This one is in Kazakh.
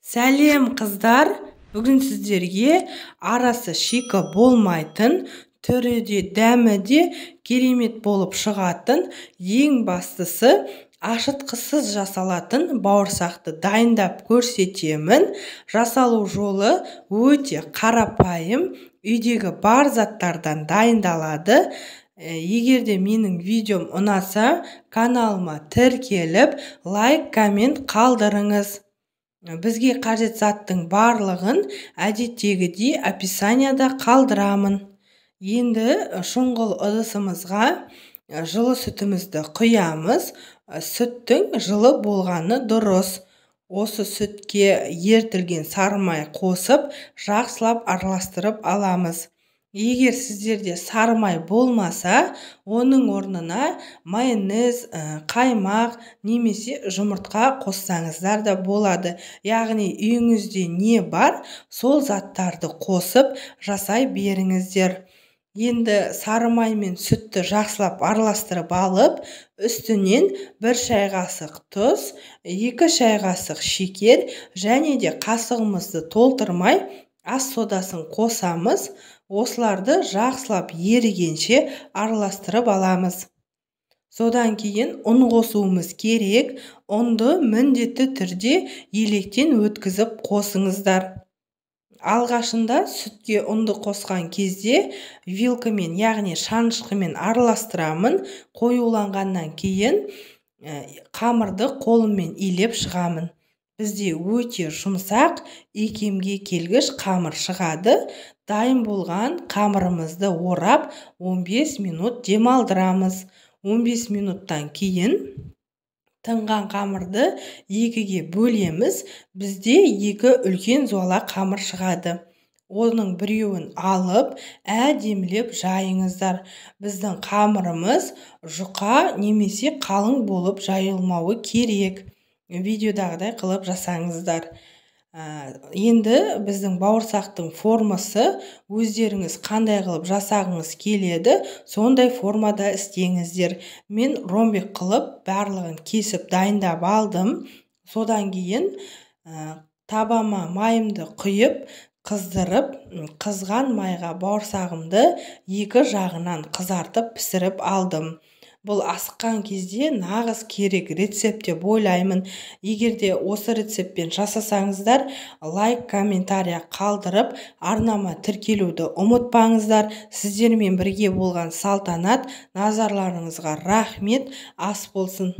Сәлем, қыздар! Бүгін сіздерге арасы шикі болмайтын, түрі де, дәмі де керемет болып шығатын, ең бастысы ашытқысыз жасалатын бауырсақты дайындап көрсетемін. Жасалу жолы өте қарапайым, үйдегі бар заттардан дайындалады. Егер де менің видеом ұнаса, каналыма тіркеліп, лайк, коммент қалдырыңыз. Бізге қажет заттың барлығын әдеттегідей описанияда қалдырамын. Енді шұңғыл ыдысымызға жылы сүтімізді құямыз. Сүттің жылы болғаны дұрыс. Осы сүтке ерітілген сары май қосып, жақсылап араластырып аламыз. Егер сіздерде сары май болмаса, оның орнына майонез, қаймақ немесе жұмыртқа қоссаңыздар да болады. Яғни үйіңізде не бар, сол заттарды қосып жасай беріңіздер. Енді сары май мен сүтті жақсылап араластырып алып, үстінен 1 шай қасық тұз, 2 шай қасық шекер және де қасығымызды толтырмай ас содасын қосамыз. Осыларды жақсылап ерігенше араластырып аламыз. Содан кейін ұн қосуымыз керек. Ұнды міндетті түрде електен өткізіп қосыңыздар. Алғашында сүтке ұнды қосқан кезде вилкамен, яғни шанышқымен араластырамын. Қоюланғаннан кейін қамырды қолыммен илеп шығамын. Бізде өте жұмсақ, икемге келгіш қамыр шығады. Дайын болған қамырымызды орап 15 минут демалдырамыз. 15 минуттан кейін тынған қамырды екіге бөлеміз. Бізде екі үлкен зуала қамыр шығады. Оның біреуін алып, әдемілеп жайыңыздар. Біздің қамырымыз жұқа немесе қалың болып жайылмауы керек. Видеодағыдай қылып жасаңыздар. Енді біздің бауырсақтың формасы өздеріңіз қандай қылып жасағыңыз келеді, сондай формада істеңіздер. Мен ромбик қылып барлығын кесіп дайындап алдым. Содан кейін табама майымды құйып, қыздырып, қызған майға бауырсағымды екі жағынан қызартып пісіріп алдым. Бұл асыққан кезде нағыз керек рецепт деп ойлаймын. Егер де осы рецептпен жасасаңыздар, лайк, комментария қалдырып, арнама тіркелуді ұмытпаңыздар. Сіздермен бірге болған Салтанат, назарларыңызға рахмет, ас болсын.